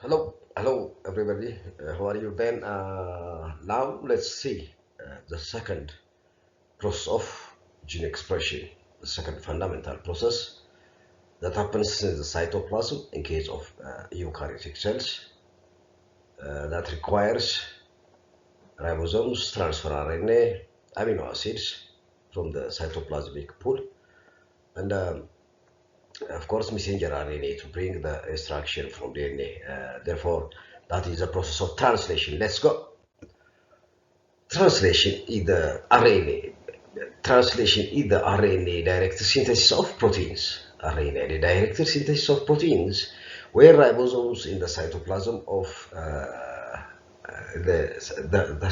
Hello, hello everybody. How are you then? Now let's see the second process of gene expression, the second fundamental process that happens in the cytoplasm in case of eukaryotic cells that requires ribosomes, transfer RNA, amino acids from the cytoplasmic pool, and of course messenger RNA to bring the instruction from DNA. Therefore, that is the process of translation. Let's go. Translation is the RNA. Translation is the RNA directed synthesis of proteins. RNA the directed synthesis of proteins, where ribosomes in the cytoplasm of the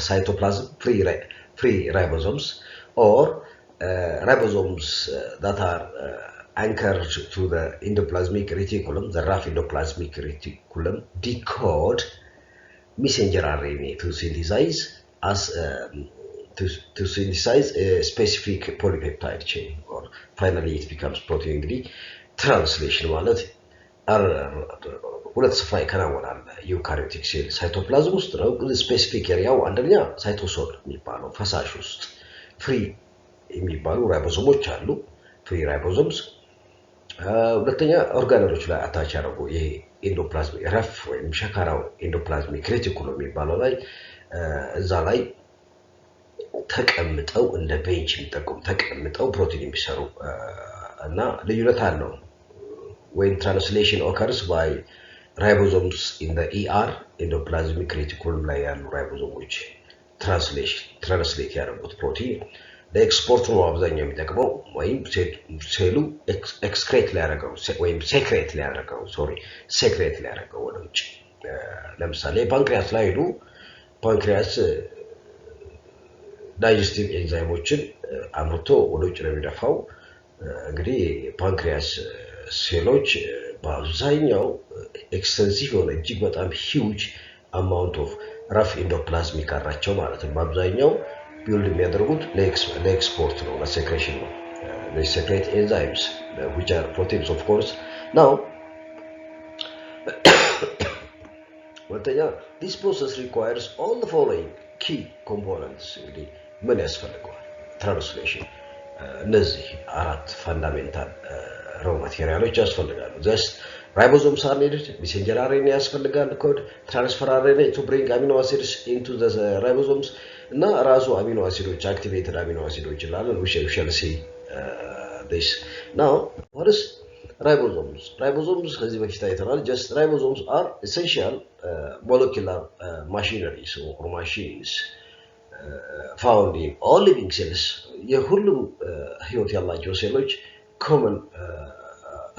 cytoplasm, free ribosomes, or ribosomes that are anchored to the endoplasmic reticulum, the rough endoplasmic reticulum, decode messenger RNA to synthesize a specific polypeptide chain, or finally it becomes protein። እንግዲህ translation ማለት ሁለት ስፍራ ይከናወናል። Eukaryotic cell cytoplasm ውስጥ ነው። ግን specific area ው አንደኛ cytosol የሚባለው ፈሳሽ ውስጥ free የሚባሉ ribosome ኦች አሉ። Free ribosomes። ሁለተኛ organelle ኦች ላይ attach ያደረጉ ይሄ endoplasmic rough ወይም ሸካራው endoplasmic reticulum የሚባለው ላይ እዛ ላይ ተቀምጠው እንደ bench የሚጠቀሙ ተቀምጠው ፕሮቲን የሚሰሩ እና ልዩነት አለው። When translation occurs by ribosomes in ER, endoplasmic reticulum ላይ ያሉ ribosome ኦች translation translate ያደረጉት ፕሮቲን ለኤክስፖርት ነው አብዛኛው የሚጠቅመው፣ ወይም ሴሉ excrete ሊያደርገው ወይም secrete ሊያደርገው፣ sorry, secrete ሊያደርገው ወደ ውጭ። ለምሳሌ pancreas ላይ ሄዱ pancreas digestive enzyme ኦችን አምርቶ ወደ ውጭ ነው የሚደፋው። እንግዲህ pancreas ሴሎች በአብዛኛው extensive የሆነ እጅግ በጣም huge amount of rough endoplasmic አላቸው ማለት ነው። በአብዛኛው build የሚያደርጉት ለኤክስፖርት ነው፣ ለ secretion ነው። Secrete enzymes, which are proteins, of course. Now ሁለተኛ this process requires all the following key components። እንግዲህ ምን ያስፈልገዋል? Translation እነዚህ አራት fundamental raw material ኦች ያስፈልጋሉ። Just ribosomes are needed፣ messenger RNA ያስፈልጋል፣ code transfer RNA to bring amino acids into the ribosomes እና ራሱ amino acid ኦች activated amino acid ኦች እንላለን። We shall see this now. First, ribosomes. Ribosomes ከዚህ በፊት አይተናል። Just ribosomes are essential molecular machineries or machines found in all living cells። የሁሉም ህይወት ያላቸው ሴሎች common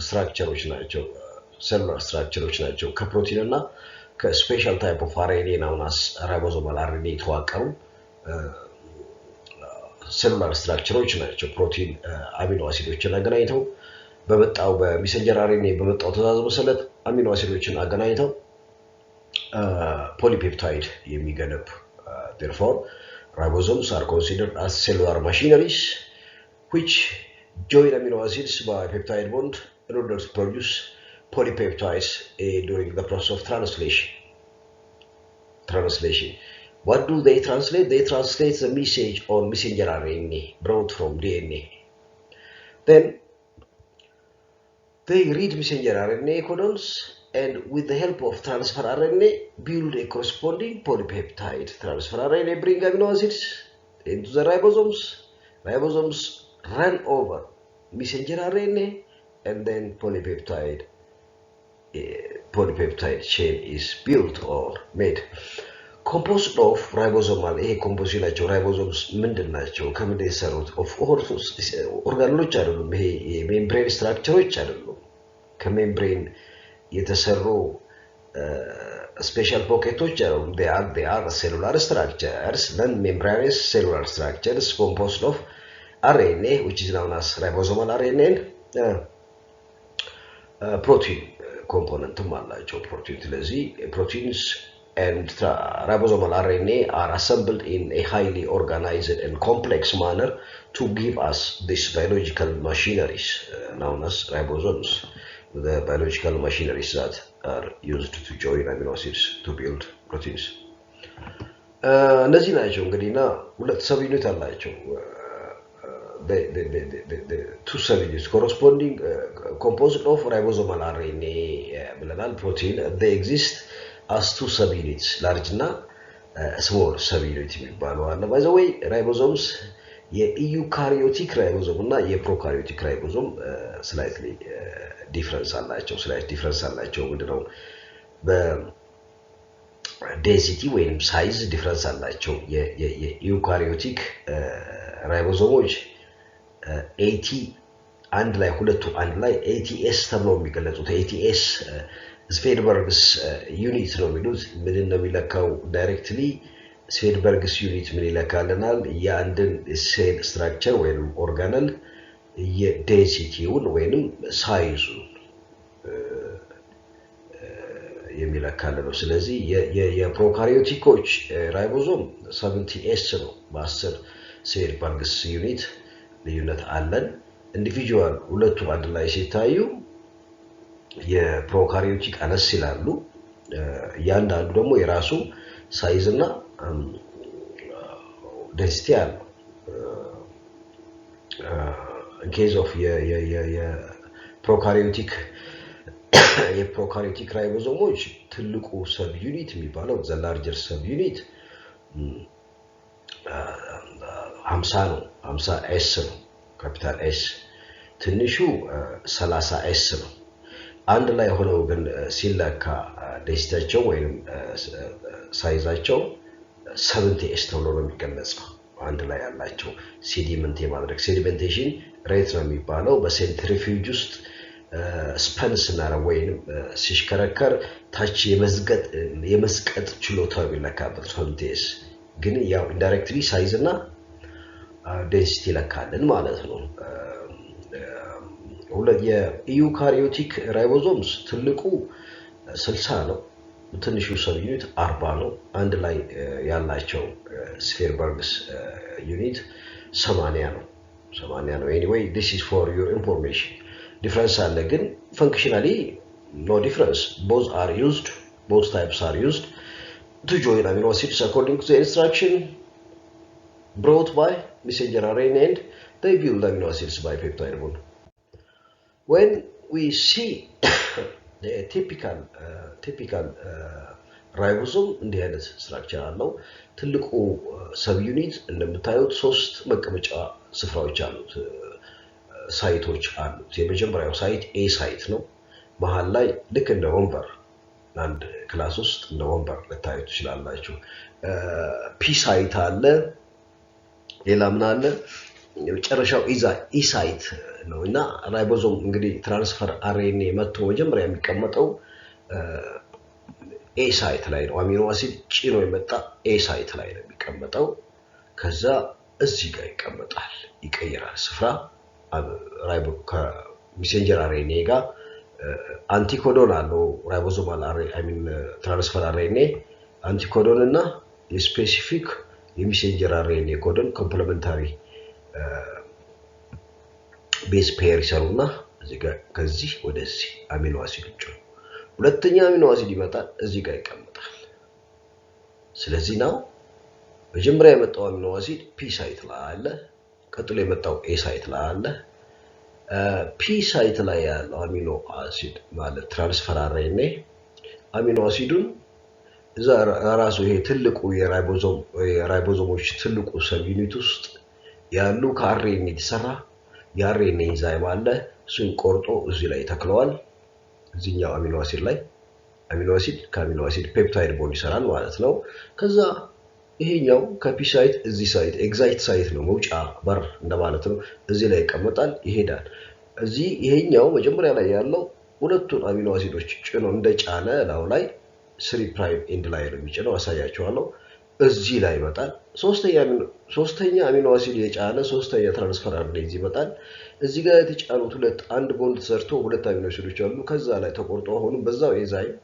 structure ኦች ናቸው፣ cellular structure ኦች ናቸው። ከፕሮቲን እና ከ special type of RNA known as ribosomal RNA የተዋቀሩ cellular structure ኦች ናቸው። ፕሮቲን amino acid ኦችን አገናኝተው በመጣው በ messenger RNA በመጣው ትእዛዝ መሰረት amino acid ኦችን አገናኝተው polypeptide የሚገነቡ። Therefore, ribosomes are considered as cellular machineries which join amino acids by peptide bond in order to produce polypeptides during the process of translation. Translation. What do they translate? They translate the message on messenger RNA brought from DNA. Then they read messenger RNA codons and, with the help of transfer RNA, build a corresponding polypeptide. Transfer RNA bring amino acids into the ribosomes. Ribosomes run over messenger RNA and then polypeptide chain is built or made. Composed of ribosomal ይሄ composition ኣቸው ribosomes ምንድን ናቸው? ከምንድን የተሰሩት? Organelle ኦች አይደሉም። ይሄ የ membrane structure ኦች አይደሉም። ከ membrane የተሰሩ special pocket ኦች አይደሉም። They are cellular structures, non membranous cellular structures composed of RNA, which is known as ribosomal RNA. Protein component ም አላቸው ፕሮቲን። ስለዚህ proteins and ribosomal RNA are assembled in a highly organized and complex manner to give us these biological machineries known as ribosomes, the biological machineries that are used to join amino acids to build proteins. እነዚህ ናቸው እንግዲህ። እና ሁለት subunit አላቸው፣ two subunits corresponding composed of ribosomal RNA ብለናል። Protein exist as two subunits፣ large እና small subunit የሚባሉ አለ። By the way, ribosomes የ eukaryotic ribosome እና የ prokaryotic ribosome slightly difference አላቸው። Slight difference አላቸው። ምንድነው? በ density ወይም size difference አላቸው። የ eukaryotic ribosome ኦች 80 አንድ ላይ፣ ሁለቱ አንድ ላይ 80S ተብለው የሚገለጹት፣ 80S Svedberg's unit ነው የሚሉት። ምንን ነው የሚለካው? Directly Svedberg's unit ምን ይለካልናል? የአንድን cell structure ወይም organelle የ density ውን ወይንም size ኡን የሚለካልን ነው። ስለዚህ የ prokaryotic ኦች ribosome 70S ነው። በ10 Svedberg's unit ልዩነት አለን። Individual ሁለቱ አንድ ላይ ሲታዩ የ prokaryotic አነስ ይላሉ። እያንዳንዱ ደግሞ የራሱ size እና density አለው። Case of የ prokaryotic ribosome ኦች ትልቁ subunit የሚባለው፣ the larger subunit 50 ነው። 50 S ነው፣ capital S። ትንሹ 30 S ነው። አንድ ላይ ሆነው ግን ሲለካ density ያቸው ወይም size ኣቸው 70 S ተብሎ ነው የሚገለጸው። አንድ ላይ ያላቸው sediment የማድረግ sedimentation rate ነው የሚባለው። በ centrifuge ውስጥ spin ስናረግ ወይም ሲሽከረከር ታች የመዝቀጥ ችሎታው የሚለካበት 70 S ግን ያው indirectly size እና density ይለካልን ማለት ነው። የ eukaryotic ribosomes ትልቁ 60 ነው፣ ትንሹ subunit 40 ነው። አንድ ላይ ያላቸው Svedberg's unit 80 ነው። 80 ነው። Anyway, this is for your information። Difference አለ፣ ግን functionally no difference። Both are used, both types are used to join amino acids according to the instruction brought by messenger RNA, and they build amino acids by peptide bond. When we see the typical ribosome እንዲህ አይነት structure አለው። ትልቁ subunit እንደምታዩት ሶስት መቀመጫ ስፍራዎች አሉት፣ site ኦች አሉት። የመጀመሪያው site A site ነው። መሀል ላይ ልክ እንደ ወንበር፣ አንድ class ውስጥ እንደ ወንበር ልታዩ ትችላላችሁ። P site አለ። ሌላ ምን አለ? የመጨረሻው ኢዛ E site ነው። እና ribosome እንግዲህ transfer RNA መጥቶ መጀመሪያ የሚቀመጠው A site ላይ ነው። Amino acid ጭኖ የመጣ A site ላይ ነው የሚቀመጠው። ከዛ እዚህ ጋር ይቀመጣል፣ ይቀይራል ስፍራ ከ messenger RNA ጋር። Anticodon አለው ribosomal, I mean, transfer RNA anticodon እና የ specific የ messenger RNA codon complementary base pair ይሰሩና እዚህ ጋር ከዚህ ወደዚህ amino acid ውጭ ሁለተኛ amino acid ይመጣል፣ እዚህ ጋር ይቀመጣል። ስለዚህ now መጀመሪያ የመጣው amino acid P site ላይ አለ። ቀጥሎ የመጣው A site ላይ አለ። P site ላይ ያለው amino acid ማለት transfer RNA amino acid ኡን እዛ ራሱ ይሄ ትልቁ የ ribosome ኦች ትልቁ subunit ውስጥ ያሉ ከ RNA የተሰራ የ RNA enzyme አለ። እሱን ቆርጦ እዚህ ላይ ተክለዋል። እዚህኛው amino acid ላይ amino acid ከ amino acid peptide bond ይሰራል ማለት ነው። ከዛ ይሄኛው ከ P site እዚህ site exit site ነው፣ መውጫ በር እንደማለት ነው። እዚህ ላይ ይቀመጣል፣ ይሄዳል። እዚህ ይሄኛው መጀመሪያ ላይ ያለው ሁለቱን amino acid ኦች ጭኖ እንደጫነ ላዩ ላይ three prime end ላይ ነው የሚጭነው፣ አሳያችኋለሁ። እዚህ ላይ ይመጣል። ሶስተኛ amino acid የጫነ ሶስተኛ transfer RNA እዚህ ይመጣል። እዚህ ጋር የተጫኑት ሁለት አንድ ቦንድ ተሰርቶ ሁለት amino acid ኦች አሉ። ከዛ ላይ ተቆርጦ አሁንም በዛው ኤንዛይም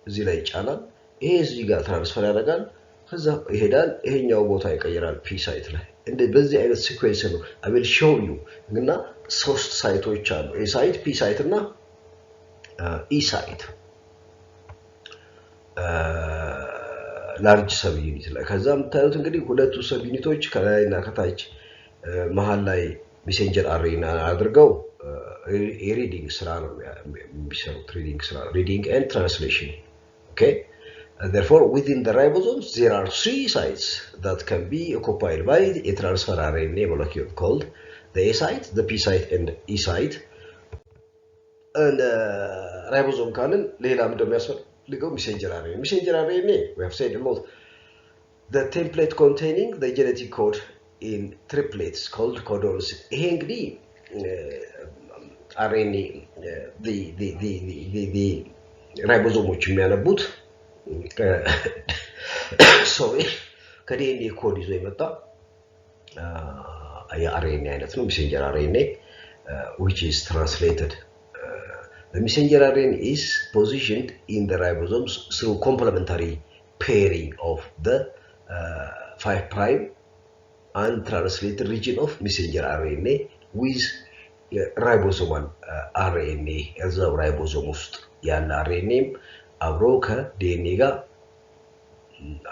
እዚህ ላይ ይጫናል። ይሄ እዚህ ጋር transfer ያደርጋል። ከዛ ይሄዳል። ይሄኛው ቦታ ይቀይራል P site ላይ። እንደ በዚህ አይነት sequence ነው። I will show you። እና ሶስት site ኦች አሉ፣ A site፣ P site እና E site። Large subunit ላይ። ከዛ የምታዩት እንግዲህ ሁለቱ subunit ኦች ከላይ እና ከታች መሀል ላይ messenger RNA አድርገው የ reading ስራ ነው የሚሰሩት። Reading ስራ፣ reading and translation, okay? Therefore, within the ribosomes, there are three sites that can be occupied by a transfer RNA molecule called the A site, the P site, and E site. And ribosome ካልን ሌላ ምንድን ነው የሚያስፈልገው? Messenger RNA. Messenger RNA, we have said a lot. The template containing the genetic code in triplets called codons. ይሄ እንግዲህ RNA ribosome ኦች የሚያነቡት፣ sorry፣ ከ DNA code ይዞ የመጣ የ RNA አይነት ነው። Messenger RNA, which is translated. The messenger RNA is positioned in the ribosomes through complementary pairing of the 5 prime untranslated region of messenger RNA with ribosomal RNA። እዛው ribosome ውስጥ ያለ RNA ም አብሮ ከዲኤንኤ ጋር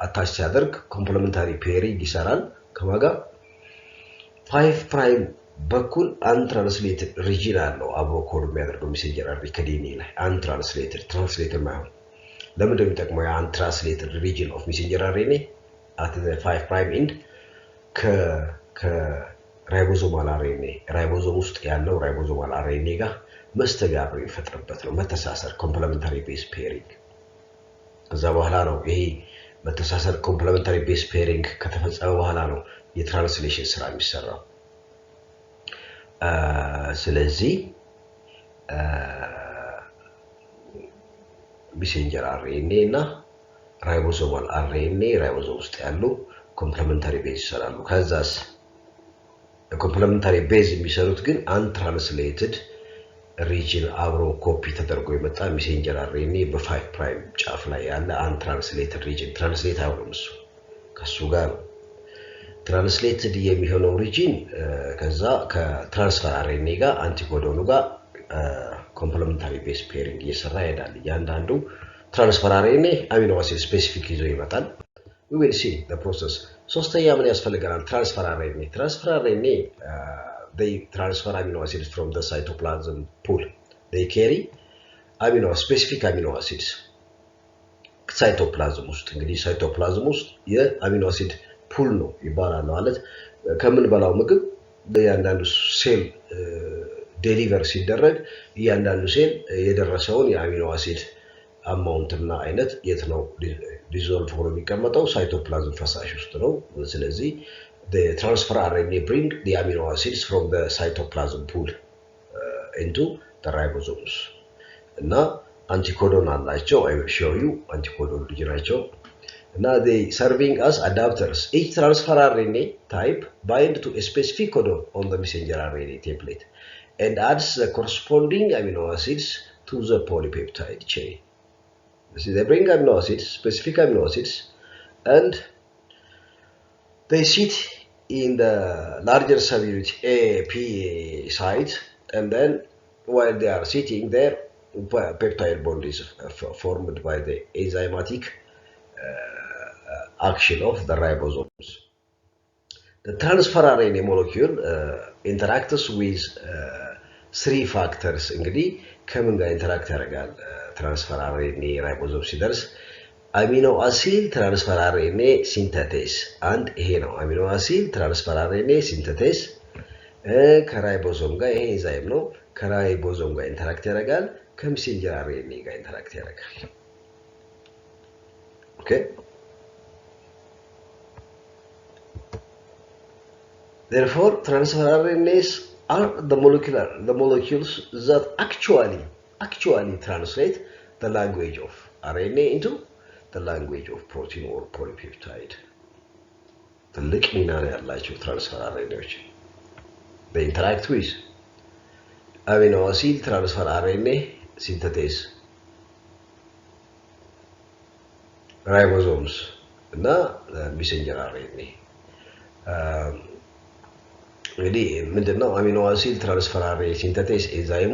attach ሲያደርግ complementary pairing ይሰራል። ከማጋ 5 prime በኩል untranslated region አለው አብሮ ኮድ የሚያደርገው messenger RNA ከ DNA ላይ untranslated፣ translated ማይሆን። ለምንድን ነው የሚጠቅመው? የ untranslated region of messenger RNA at 5 prime end ከ ribosomal RNA፣ ribosome ውስጥ ያለው ribosomal RNA ጋር መስተጋብር የሚፈጥርበት ነው። መተሳሰር፣ complementary base pairing። ከዛ በኋላ ነው፣ ይሄ መተሳሰር complementary base pairing ከተፈጸመ በኋላ ነው የ translation ስራ የሚሰራው። ስለዚህ messenger RNA እና ribosomal RNA ribosome ውስጥ ያሉ complementary base ይሰራሉ። ከዛስ complementary base የሚሰሩት ግን untranslated region አብሮ ኮፒ ተደርጎ የመጣ messenger RNA በ 5 prime ጫፍ ላይ ያለ untranslated region translate አይሆንም። እሱ ከሱ ጋር ነው translated የሚሆነው region። ከዛ ከ transfer RNA ጋር anticodon ኑ ጋር complementary base pairing እየሰራ ይሄዳል። እያንዳንዱ transfer RNA amino acid specific ይዞ ይመጣል። We will see the process። ሶስተኛ ምን ያስፈልገናል? Transfer RNA። Transfer RNA, they transfer amino acids from the cytoplasm pool. They carry specific amino acids ሳይቶፕላዝም ውስጥ። እንግዲህ ሳይቶፕላዝም ውስጥ የ amino acid pool ነው ይባላል። ማለት ከምንበላው ምግብ ለእያንዳንዱ cell deliver ሲደረግ እያንዳንዱ ሴል የደረሰውን የ amino acid amount እና አይነት የት ነው dissolve ሆኖ የሚቀመጠው? ሳይቶፕላዝም ፈሳሽ ውስጥ ነው። ስለዚህ transfer RNA bring the amino acids from the cytoplasm pool into the ribosomes እና anticodon አላቸው። I will show you anticodon ልጅ ናቸው እና they serving as adapters. Each transfer RNA type bind to a specific codon on the messenger RNA template and adds the corresponding amino acids to the polypeptide chain. You see, they bring amino acids, specific amino acids, and they sit in the larger subunit A, P site, and then while they are sitting there, peptide bond is formed by the enzymatic action of the ribosomes. The transfer RNA molecule interacts with three factors። እንግዲህ ከምን ጋር interact ያደርጋል? Transfer RNA ribosome ሲደርስ aminoacyl transfer RNA synthetase አንድ ይሄ ነው። Aminoacyl transfer RNA synthetase ከ ribosome ጋር፣ ይሄ ኤንዛይም ነው። ከ ribosome ጋር interact ያደርጋል። ከ messenger RNA ጋር interact ያደርጋል። Okay. Therefore, transfer RNAs are the molecules that actually translate the language of RNA into the language of protein or polypeptide. ትልቅ ሚና ነው ያላቸው transfer RNA ዎች። They interact with aminoacyl transfer RNA synthetase, ribosomes እና messenger RNA። እንግዲህ ምንድነው aminoacyl transfer RNA synthetase? ኤንዛይሙ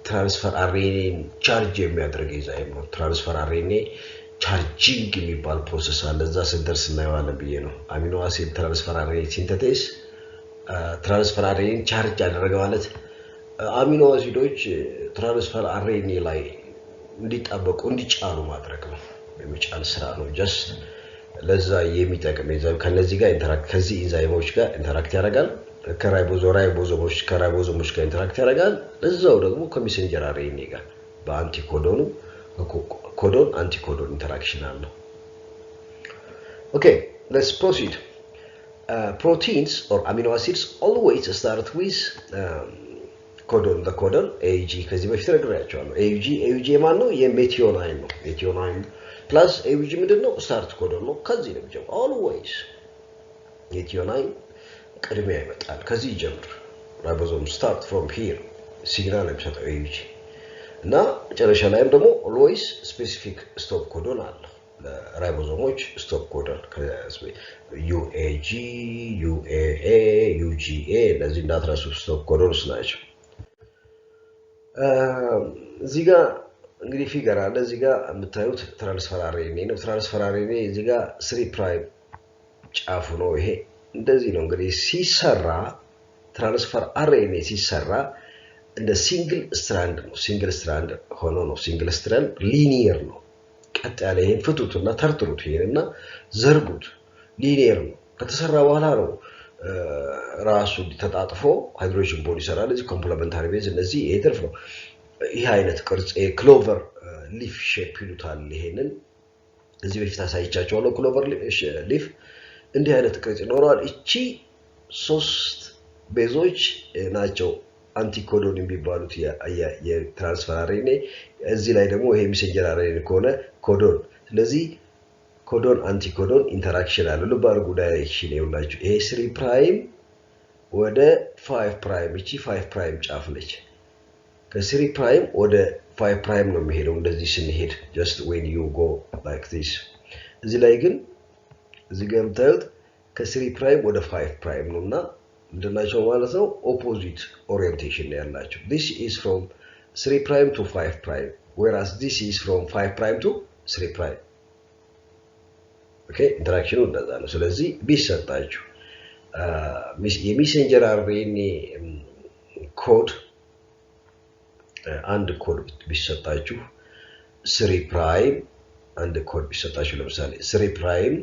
Transfer RNA ን charge የሚያደርግ ኤንዛይም ነው። Transfer RNA charging የሚባል process አለ። እዛ ስንደርስ እናየዋለን ብዬ ነው። Amino acid transfer RNA synthetase transfer RNA ን charge አደረገ ማለት amino acid ኦች transfer RNA ላይ እንዲጣበቁ፣ እንዲጫኑ ማድረግ ነው። የመጫን ስራ ነው። Just ለዛ የሚጠቅም ኤንዛይም ከነዚህ ጋር interact፣ ከዚህ ኢንዛይሞች ጋር interact ያደርጋል። ከ ribosome ኦች ጋር interact ያደርጋል። እዛው ደግሞ ከ messenger RNA ጋር በ anticodon ኑ codon anticodon interaction አለው። Okay, let's proceed. Proteins or amino acids always start with codon, the codon AUG። ከዚህ በፊት ነግሬያችኋለሁ። AUG፣ AUG የማን ነው? የ methionine ነው። Methionine plus AUG ምንድን ነው? Start codon ነው። ከዚህ ነው የሚጀምረው። Always methionine ቅድሚያ ይመጣል። ከዚህ ይጀምር። Ribosome start from here signal የሚሰጠው AUG እና መጨረሻ ላይም ደግሞ always specific stop codon አለው። ለ ribosome ኦች stop codon UAG፣ UAA፣ UGA እነዚህ እንዳትረሱ stop codons ናቸው። እዚህ ጋር እንግዲህ figure አለ። እዚህ ጋር የምታዩት transfer RNA ነው። Transfer RNA እዚህ ጋር three prime ጫፉ ነው። ይሄ እንደዚህ ነው እንግዲህ ሲሰራ፣ transfer RNA ሲሰራ እንደ single strand ነው። Single strand ሆኖ ነው። Single strand linear ነው። ቀጥ ያለ፣ ይሄን ፍቱትና ተርትሩት፣ ይሄንና ዘርጉት። Linear ነው። ከተሰራ በኋላ ነው ራሱ ተጣጥፎ hydrogen bond ይሰራል። እዚህ complementary base እነዚህ፣ ይሄ ትርፍ ነው። ይህ አይነት ቅርጽ clover leaf shape ይሉታል። ይሄንን እዚህ በፊት አሳይቻችኋለሁ። Clover leaf እንዲህ አይነት ቅርጽ ይኖረዋል። እቺ ሶስት base ኦች ናቸው anticodon የሚባሉት የ transfer RNA። እዚህ ላይ ደግሞ ይሄ messenger RNA ከሆነ codon። ስለዚህ codon anticodon interaction አለ። ልብ አድርጉ፣ direction ይኸውላችሁ። ይሄ three prime ወደ five prime፣ እቺ five prime ጫፍ ነች። ከ three prime ወደ five prime ነው የሚሄደው እንደዚህ ስንሄድ፣ just when you go like this። እዚህ ላይ ግን እዚህ ጋር የምታዩት ከ three prime ወደ five prime ነው እና ምንድናቸው ማለት ነው? Opposite orientation ነው ያላቸው። This is from three prime to five prime, whereas this is from five prime to three prime። Okay, interaction ኑ እንደዛ ነው። ስለዚህ ቢሰጣችሁ የ messenger RNA code፣ አንድ ኮድ ቢሰጣችሁ፣ three prime አንድ ኮድ ቢሰጣችሁ፣ ለምሳሌ three prime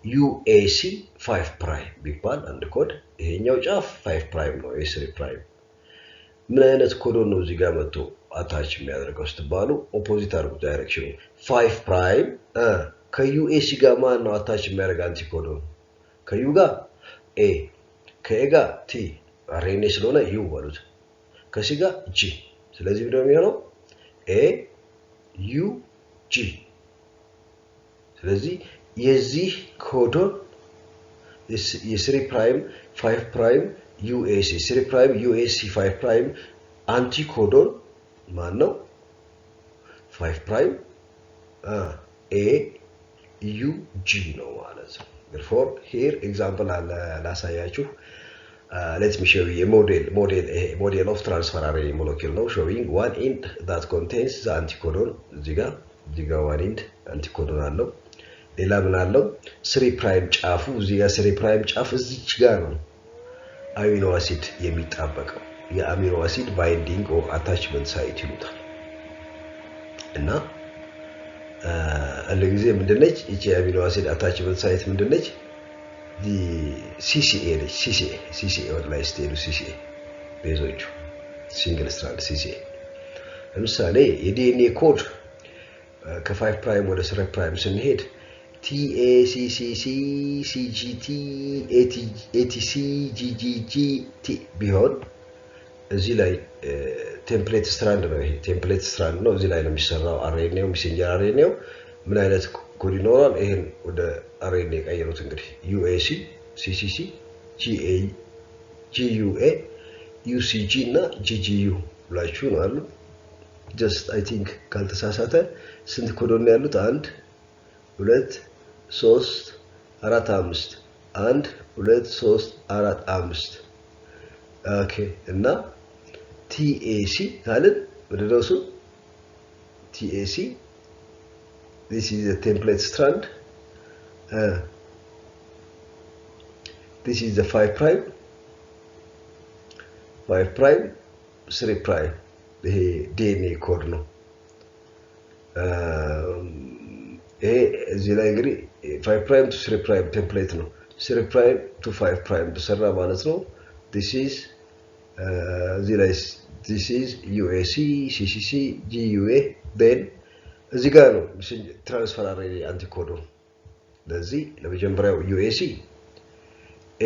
UAC five prime ቢባል አንድ ኮድ፣ ይሄኛው ጫፍ five prime ነው። የ three prime ምን አይነት codon ነው እዚህ ጋር መጥቶ attach የሚያደርገው ስትባሉ opposite አድርጉት direction ኑ። Five prime ከ UAC ጋር ማን ነው attach የሚያደርግ anticodon? ከ U ጋር A፣ ከ A ጋር T፣ RNA ስለሆነ U በሉት፣ ከ C ጋር G። ስለዚህ ምንድነው የሚሆነው? A U G። ስለዚህ የዚህ codon የ three prime five prime UAC፣ three prime UAC five prime anticodon ማን ነው? Five prime A U G ነው ማለት ነው። Therefore, here example አለ ላሳያችሁ። Let me show you model of transfer RNA molecule ነው showing one end that contains the anticodon። እዚህ ጋር one end anticodon አለው። ሌላ ምን አለው? Three prime ጫፉ እዚህ ጋር፣ three prime ጫፍ እዚች ጋር ነው amino acid የሚጣበቀው። የ amino acid binding or attachment site ይሉታል። እና አንድ ጊዜ ምንድነች ይቺ የ amino acid attachment site ምንድነች? CCA ነች። CCA፣ CCA ወደ ላይ ስትሄዱ CCA base ኦቹ single strand CCA። ለምሳሌ የ DNA code ከ five prime ወደ three prime ስንሄድ TACCC CGT ATC GGG T ቢሆን እዚህ ላይ template strand ነው። ይሄ template strand ነው። እዚህ ላይ ነው የሚሰራው RNA ው፣ messenger RNA ው ምን አይነት ኮድ ይኖራል? ይሄን ወደ RNA የቀየሩት እንግዲህ UAC፣ CCC፣ GA፣ GUA፣ UCG እና GGU ብላችሁ ነው አሉ። Just I think ካልተሳሳተ ስንት codon ያሉት? አንድ፣ ሁለት፣ ሶስት፣ አራት፣ አምስት። አንድ፣ ሁለት፣ ሶስት፣ አራት፣ አምስት። Okay፣ እና TAC ካልን ምንድነው እሱ? TAC. This is the template strand. This is the 5 prime, 5 prime, 3 prime. ይሄ DNA code ነው። ይሄ እዚህ ላይ እንግዲህ 5 prime to 3 prime template ነው። 3 prime to 5 prime ተሰራ ማለት ነው። This is እዚህ ላይ this is UAC, CCC, GUA. Then እዚህ ጋር ነው transfer RNA anticodon። ለዚህ ለመጀመሪያው UAC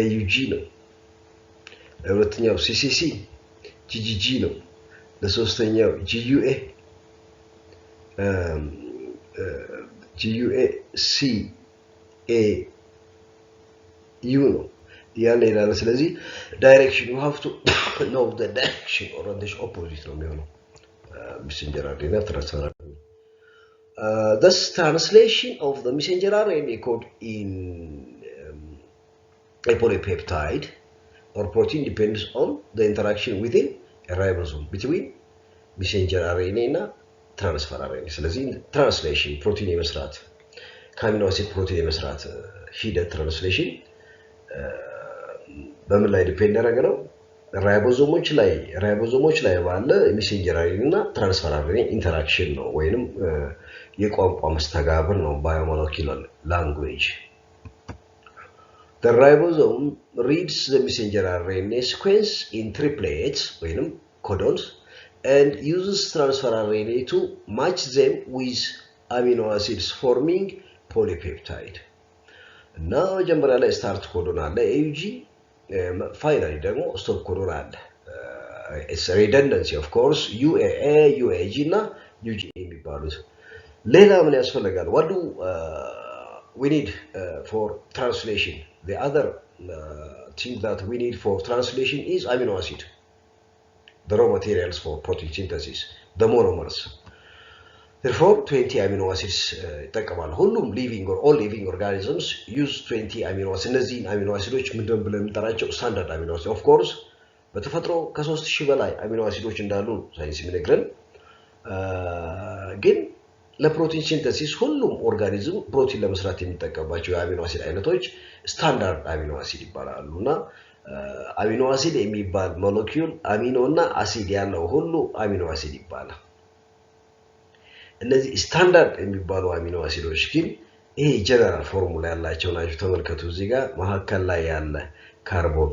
AUG ነው። ለሁለተኛው CCC GGG ነው። ለሶስተኛው GUA CA U ነው እያለ ይላል። ስለዚህ direction, you have to know the direction. Orientation opposite ነው የሚሆነው messenger RNA እና transfer RNA. Thus, translation of the messenger RNA code in a polypeptide or protein depends on the interaction within a ribosome between messenger RNA እና transfer RNA። ስለዚህ translation ፕሮቲን የመስራት ከ amino acid ፕሮቲን የመስራት ሂደት translation በምን ላይ depend ያደረገ ነው? Ribosome ኦች ላይ ባለ messenger RNA እና transfer RNA interaction ነው ወይንም የቋንቋ መስተጋብር ነው፣ biomolecular language። The ribosome reads the messenger RNA sequence in triplets ወይንም codons and uses transfer RNA to match them with amino acids, forming polypeptide. እና መጀመሪያ ላይ start codon አለ AUG፣ finally ደግሞ stop codon አለ። Redundancy, of course, UAA, UAG እና UG የሚባሉት። ሌላ ምን ያስፈልጋል? What do we need for translation? The other thing that we need for translation is amino acid, the raw materials for protein synthesis, the monomers. Therefore, 20 amino acids ይጠቀማሉ። ሁሉም living or all living organisms use 20 amino acids። እነዚህን amino acid ኦች ምንድን ብለን የምንጠራቸው? Standard amino acid። Of course, በተፈጥሮ ከ3000 በላይ amino acid ኦች እንዳሉ ሳይንስ የሚነግረን፣ ግን ለ protein synthesis ሁሉም organism ፕሮቲን ለመስራት የሚጠቀምባቸው የ amino acid አይነቶች standard amino acid ይባላሉ። እና amino acid የሚባል molecule amino እና አሲድ ያለው ሁሉ amino acid ይባላል። እነዚህ ስታንዳርድ የሚባሉ amino acid ኦች ግን ይሄ general formula ያላቸው ናቸው። ተመልከቱ፣ እዚህ ጋር መካከል ላይ ያለ ካርቦን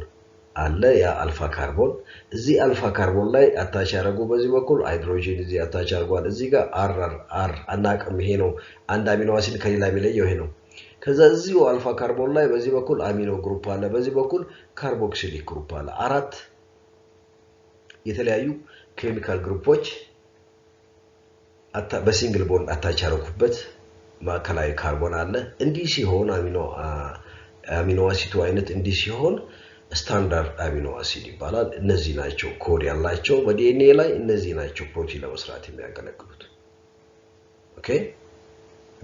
አለ፣ ያ alpha carbon። እዚህ alpha carbon ላይ attach ያደረጉ በዚህ በኩል ሃይድሮጂን እዚህ attach አድርጓል። እዚህ ጋር R R አናቅም። ይሄ ነው አንድ amino acid ከሌላ የሚለየው ይሄ ነው። ከዛ እዚሁ alpha carbon ላይ በዚህ በኩል amino group አለ፣ በዚህ በኩል carboxylic group አለ። አራት የተለያዩ chemical group ኦች በ single bond attach ያደረጉበት ማዕከላዊ ካርቦን አለ። እንዲህ ሲሆን amino acid ኡ አይነት እንዲህ ሲሆን standard amino acid ይባላል። እነዚህ ናቸው ኮድ ያላቸው በዲኤንኤ ላይ፣ እነዚህ ናቸው ፕሮቲን ለመስራት የሚያገለግሉት። Okay፣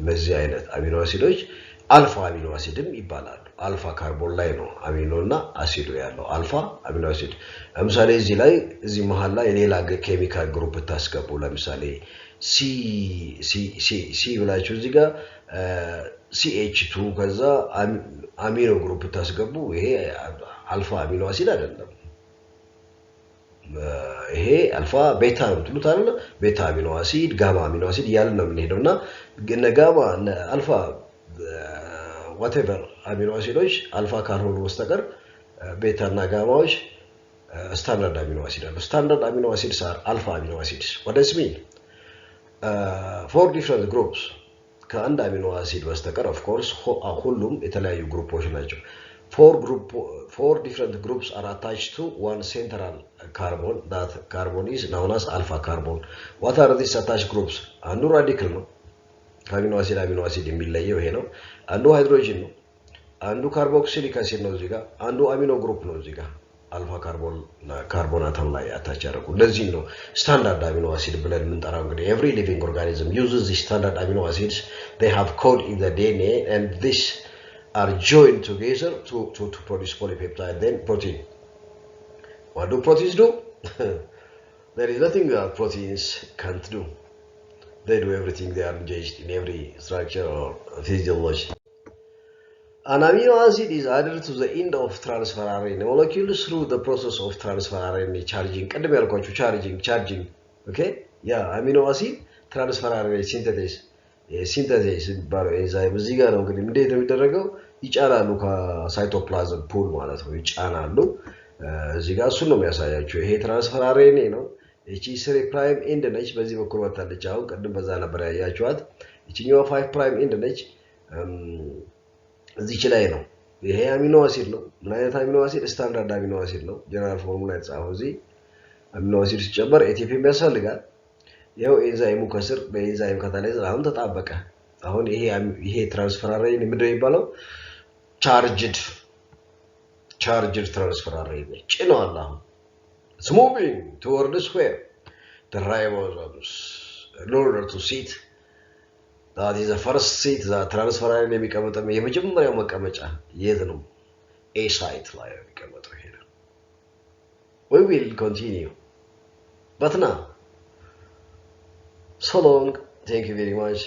እነዚህ አይነት amino acid ኦች alpha amino acid ም ይባላሉ። Alpha carbon ላይ ነው አሚኖ እና አሲዱ ያለው alpha amino acid። ለምሳሌ እዚህ ላይ እዚህ መሀል ላይ ሌላ chemical group ብታስገቡ፣ ለምሳሌ C C C C ብላችሁ እዚህ ጋር CH2 ከዛ amino group ብታስገቡ ይሄ alpha amino acid አይደለም። ይሄ alpha beta ነው የምትሉት አይደለ? Beta amino acid፣ gamma amino acid እያልን ነው የምንሄደው። እና እነ ጋማ፣ እነ alpha, whatever amino acid ኦች alpha ካልሆኑ በስተቀር beta እና gamma ዎች standard amino acid አሉ። Standard amino acids are alpha amino acids. What does mean? Four different groups ከአንድ amino acid በስተቀር of course ሁሉም የተለያዩ group ኦች ናቸው። Four different groups are attached to one central carbon. That carbon is known as alpha carbon. What are these attached groups? አንዱ radical ነው። ከ amino acid የሚለየው ይሄ ነው። አንዱ ሃይድሮጂን ነው። አንዱ carboxylic acid ነው እዚህ ጋር። አንዱ amino group ነው እዚህ ጋር alpha carbon atom ላይ attach ያደረጉ። ለዚህም ነው standard amino acid ብለን የምንጠራው። እንግዲህ every living organism uses the standard amino acids. They have code in the DNA, and this are joined together to produce polypeptide, then protein. What do proteins do? There is nothing that proteins can't do. They do everything. They are engaged in every structure or physiology. An amino acid is added to the end of transfer RNA molecule through the process of transfer RNA charging. ቅድም ያልኳችሁ charging, okay, ያ amino acid transfer RNA synthesis የሚባለው ኤንዛይም እዚህ ጋር ነው። እንግዲህ እንዴት ነው የሚደረገው? ይጫናሉ፣ ከ cytoplasm pool ማለት ነው፣ ይጫናሉ። እዚህ ጋር እሱን ነው የሚያሳያችሁ። ይሄ transfer RNA ነው። ይቺ three prime end ነች። በዚህ በኩል ወጥታለች። አሁን ቅድም በዛ ነበር ያያችኋት። ይችኛዋ five prime end ነች። እዚች ላይ ነው። ይሄ amino acid ነው። ምን አይነት amino acid? Standard amino acid ነው። General formula የተጻፈው እዚህ። Amino acid ሲጨመር ATP ም ያስፈልጋል። ይኸው ኤንዛይሙ ከስር በ enzyme catalyzer አሁን ተጣበቀ። አሁን ይሄ transfer RNA ምንድን ነው የሚባለው? Charged transfer RNA ጭኗል። አሁን it's moving towards where the ribosomes in order to sit. That is the first seat that transfer RNA የሚቀመጠው የመጀመሪያው መቀመጫ የት ነው? A site ላይ ነው የሚቀመጠው። ይሄ ነው። We will continue, but now, so long. Thank you very much.